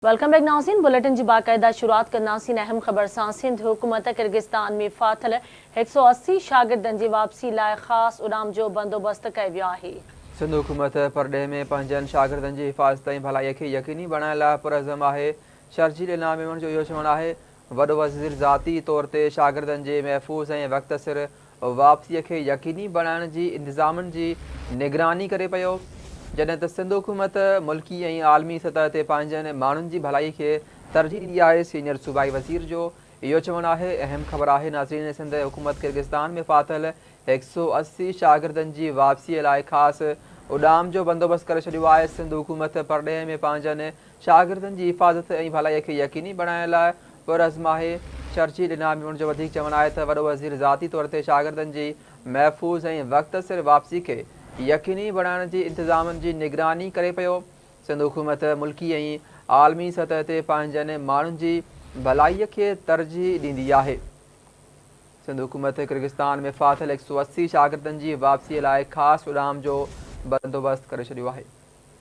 Welcome back ناظرين bulletin جي باقاعده شروعات ڪنداسين اهم خبر سان سنڌ حڪومت ڪرغستان ۾ ڦاٿل 180 شاگردن جي واپسي لاء خاص اڏام جو بندوبست ڪيو ويو آهي. سنڌ حڪومت پرڏيهه ۾ پنهنجن شاگردن جي حفاظت ۽ ڀلائي کي يقيني بڻائڻ لاء پرعزم آهي. شرجيل انعام ميمڻ جو اهو چوڻ آهي وڏو وزير ذاتي طور تي شاگردن جي محفوظ ۽ وقت سر واپسي کي يقيني بڻائڻ جي انتظامن جي نگراني ڪري پيو، جڏهن ته سنڌ حڪومت ملڪي ۽ عالمي سطح تي پنهنجن ماڻهن جي ڀلائي کي ترجيح ڏيندي آهي، سينيئر صوبائي وزير جو اهو چوڻ آهي. اهم خبر آهي ناظرين سنڌ حڪومت ڪرغستان ۾ ڦاٿل 180 شاگردن جي واپسي لاء خاص اڏام جو بندوبست ڪري ڇڏيو آهي، سنڌ حڪومت پرڏيهه ۾ پنهنجن شاگردن جي حفاظت ۽ ڀلائي کي يقيني بڻائڻ لاء پرعزم آهي. شرجيل انعام ميمڻ جو وڌيڪ چوڻ آهي ته وڏو وزير ذاتي طور تي شاگردن جي محفوظ ۽ وقت سر واپسي کي يقيني بڻائڻ جي انتظامن جي نگراني ڪري پيو. سنڌ حڪومت ملڪي ۽ عالمي سطح تي پنهنجن ماڻهن جي ڀلائي کي ترجيح ڏيندي آهي. سنڌ حڪومت ڪرغستان ۾ ڦاٿل 180 شاگردن جي واپسي لاء خاص اڏام جو بندوبست ڪري ڇڏيو آهي.